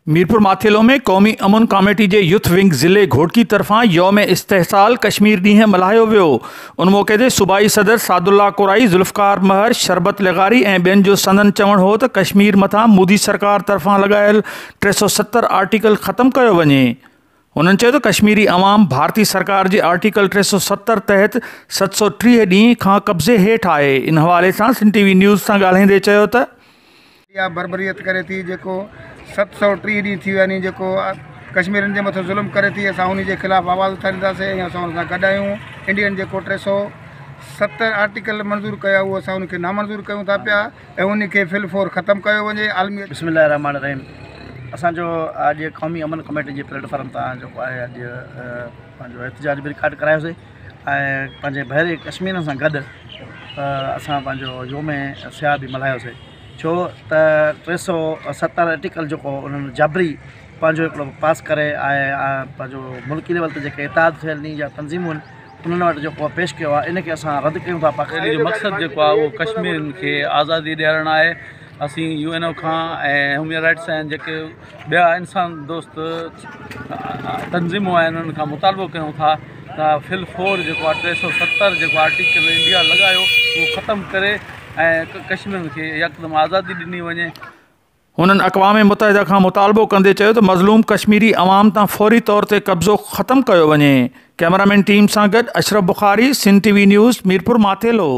ميرپور ماٿيلو ۾ قومي امن ڪاميٽي جي يوٿ ونگ ضلعي گهوٽڪي طرفان يوم استحصال ڪشمير ڏينهن ملهايو ويو. ان موقعي تي صوبائي صدر سعدالله ڪورائي، ذوالفقار مهر، شربت لغاري ۽ ٻين جو سندن چوڻ هو ته ڪشمير مٿان مودي سرڪار طرفان لڳايل 370 آرٽيڪل ختم ڪيو وڃي. هنن چيو ته ڪشميري عوام ڀارتي سرڪار جي آرٽيڪل 370 تحت 730 ڏينهن کان قبضي هيٺ آهي. ان حوالي سان سنڌ ٽي وي نيوز سان ڳالهائيندي چيو ته. اها بربريت ڪري ٿي جيڪو 730 ڏينهن ٿي ويا آهن جيڪو ڪشميرين جي مٿان ظلم ڪري ٿي اسان انهي جي خلاف آواز اٿارينداسين ۽ اسان ان سان گڏ آهيون انڊين جيڪو 370 آرٽيڪل منظور ڪيو آهي اهو اسان ان کي نامنظور ڪيون ٿا پيا ۽ انهي کي في الفور ختم ڪيو وڃي عالمي بسم الله الرحمٰن الرحيم اسان جو اڄ قومي امن ڪميٽي جي پليٽ فارم تان جيڪو آهي اڄ پنهنجو احتجاج به رڪارڊ ڪرايوسي ۽ پنهنجي ڀائر ڪشميرن سان گڏ اسان پنهنجو يوم سياح به ملهايوسي ڇو ته 370 آرٽيڪل جيڪو انهن جبري پنهنجو هڪڙو پاس ڪري ۽ پنهنجو ملڪي ليول تي جيڪي اتحاد ٿيل يا تنظيمون آهن انهن وٽ جيڪو پيش ڪيو آهي ان کي اسان رد ڪيون ٿا. ريلي جو مقصد جيڪو آهي اهو ڪشميرين کي آزادي ڏيارڻ آهي. اسين يو اين او کان ۽ هيومن رائٽس آهن جيڪي ٻيا انسان دوست تنظيمون آهن انهن کان مطالبو ڪيون ٿا ته في الفور جيڪو آهي 370 جيڪو آرٽيڪل انڊيا لڳايو اهو ختم ڪري ۽ ڪشميرين کي يڪدم آزادي ڏني وڃي. هنن اقوام متحده کان مطالبو ڪندي چيو ته مظلوم ڪشميري عوام تان فوري طور تي قبضو ختم ڪيو وڃي. ڪئميرامين ٽيم سان گڏ Ashraf Bukhari, Sindh T V news, Mirpur Mathelo.